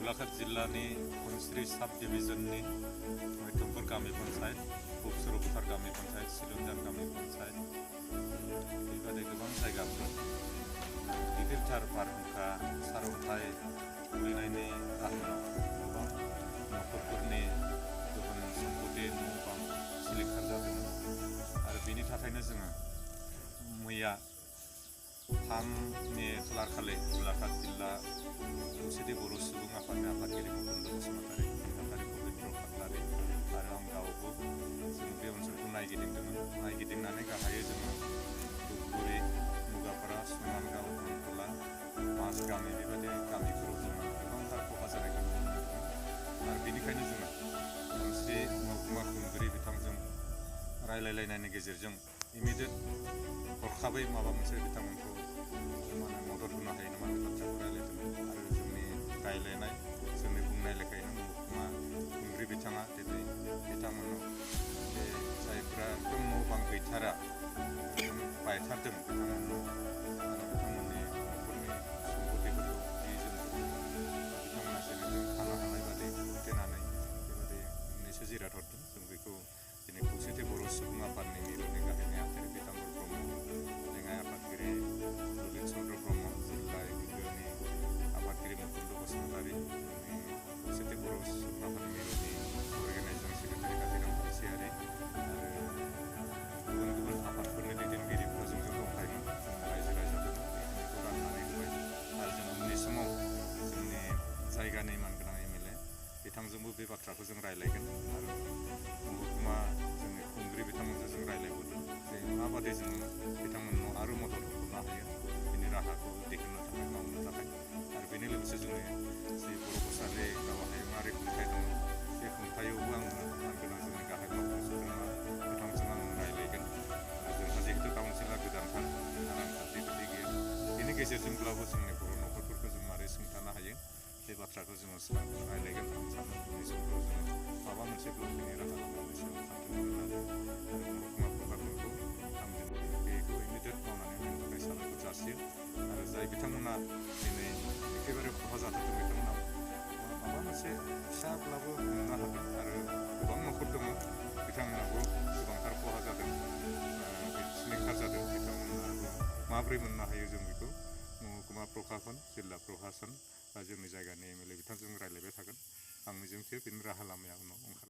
গোলাঘাট जिल्लानि खनस्री साब डिविजननि मैथुमपुर गामि पन्चायत, गुबसुरफोथार गामि पन्चायत, सिलुनजार गामि पन्चायत बेबादि गोबां जायगाफोर गिदिरथार बारहुंखा सारअन्थाइ गोग्लैनायनि जाहोनाव गोबां नखरफोरनि धोन सम्पति न' बां सिलिंखार जादोंमोन आरो बेनि थाखायनो जोङो मैया 3 मे खालारखालि गोलाघाट जिल्ला खौसेथि बर' सुबुं आफादनि आफादगिरि मुकुन्द बसुमतारी, नेहाथारि पबित्र खाख्लारि आरो आं गावबो जों बे ओनसोलखौ नायगिदिंदोंमोन। नायगिदिंनानै गाहायै जोङो धुपगुरि, मुगापारा, सनानगाव, बेंटला, माजगामि बेबायदि गामिफोराव जोङो गोबांथार खहा जानायखौ नुनो मोन्दोंमोन आरो बेनिखायनो जोङो खनस्री महकुमा खुंगिरि बिथांजों रायलायलायनायनि गेजेरजों इमिडियेट हरखाबै माबा मोनसे बिथांमोनखौ मदद होनो हायो नामा बे बाथ्राखौ रायलायदोंमोन आरो जोंनि रायलायनाय जोंनि बुंनाय लेखायैनो महकुमा खुंगिरि बिथाङा दिनै बिथांमोननाव बे जायफोरा एकदम न' बां गैथारा बायथारदों बिथांमोननाव आरो बिथांमोननि न'खरनि सम्पतिफोरखौ जि जोमफोरखौ बिथांमोना जेरै थानो हानाय बादि होथेनानै बेबादि मोननैसो जिराद हरदों। जों बेखौ दिनै खौसेथि बर' सुबुं आफादनि मिरुनि गाहाय नेहाथारि पीताम्बर ब्रह्म, लेङाइ आफादगिरि ललित चन्द्र ब्रह्म, जिल्ला एगिबिनि आफादगिरि मुकुन्द बसुमतारी, जोंनि खौसेथि बर' सुबुं आफादनि मिरुनि अर्गेनाइजिं सेक्रेटारि कातिराम खानसियारि आरो गुबुन गुबुन आफादफोरनि दैदेनगिरिफोरा जोंजों दंफायोमोन। जों रायजो राजाफोरनो बेखिनिखौ राननानै होबाय आरो जों उननि समाव जोंनि जायगानि मानगोनां MLA बिथांजोंबो बे बाथ्राखौ जों रायलायगोन आरो महकुमा जोंनि खुंगिरि बिथांमोनजों जों रायलायबोदों जे माबादि जों बिथांमोननाव आरो मदद होनो हायो बेनि राहाखौ दिहुननो थाखाय मावनो थाखाय आरो बेनि लोगोसे जोंनि जि बर' कसारि राव हायुङारि खुंथाइ दङ बे खुंथायावबो आङो मानगोनां जोंनि गाहाय मावफुं सोद्रोमा बिथांजों आं रायलायगोन आरो जोंहा जिहेतु काउन्सिला गोदानथार जोंहा रांखान्थि बिदि गैया बेनि गेजेरजोंब्लाबो जोंनि बर' नखरफोरखौ जों मारै सुंथानो हायो बे बाथ्राखौ जोङो रायलायगोन। आं सानो उननि समफ्राव जोङो माबा मोनसे ब्लकिंनि राहा लामानि सायाव खारथिंनो नाजागोन आरो महकुमा प्रभाकरखौ आं बेखौ इमिडियेट मावनानै होनायनि थाखाय साबायखर जासियो आरो जाय बिथांमोना दिनै एखेबारे खहा जाथारदों बिथांमोना माबा मोनसे फिसाब्लाबो मोननो हागोन आरो गोबां नखर दङ बिथांमोनाबो गोबांथार खहा जादों सिलिंखार जादों बिथांमोनाबो माब्रै मोननो हायो जों बेखौ महकुमा प्रशासन, जिल्ला प्रशासन बा जोंनि जायगानि MLA बिथांजों रायलायबाय थागोन। आं मिजिंथियो बेनि राहा लामाया उनाव